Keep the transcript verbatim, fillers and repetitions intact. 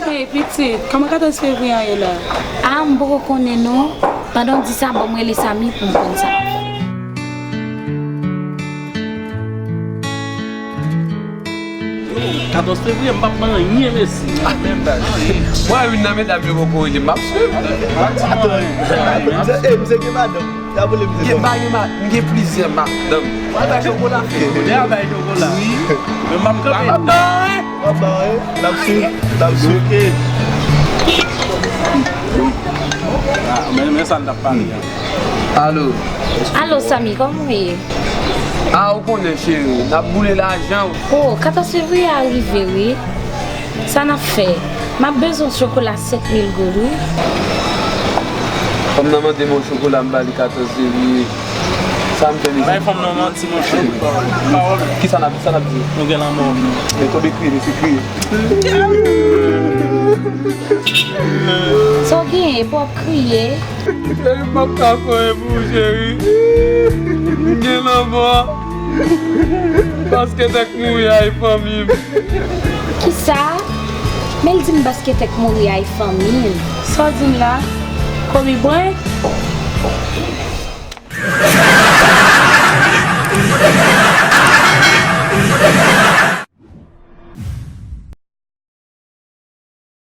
Hey, pitit, kòman katòz fevriye an ye la? A, m poko konnen non. Pandan w di sa, ban m rele Samy pou m konn sa. Katòz fevriye, m p ap ban anyen, mesi. Menm bagay. Mwen, youn nan medam yo poko rele m, m ap swiv. Atann, msye, e, msye gen madanm. Sa vle msye Gen bagay, ma- m gen plizyè madanm. Mwen bay chokola. Kounye a bay chokola. Wi. Men m ap kanpe. Aba, aba, n ap swiv, n ap swiv. Ok. Ah, men, men sa n t ap pale a. Alo. Alo, Samy, kòman w ye? A, ou konnen, cheri, n ap boule lajan. O, katòz fevriye a rive, wi. Sa n ap fè? M ap bezwen yon chokola senk mil goud, wi. Fanm nan mande m yon chokola, m ba li katòz fevriye. Sa m fè, mesi? Bay fanm nan manti, monchè. Pawòl. Kisa n ap, sa n ap di? Nou gen lanmò. Men tonbe kriye, mesi, kriye. Sa w genyen, epi w ap kriye? Cheri, m p ap ka fè anyen pou ou, cheri. M gen lanmò. Paske tèk mouri a e fanmi m. Kisa? Men l di m paske tèk mouri a e fanmi l. Sa w di m la? Kobe Bryant?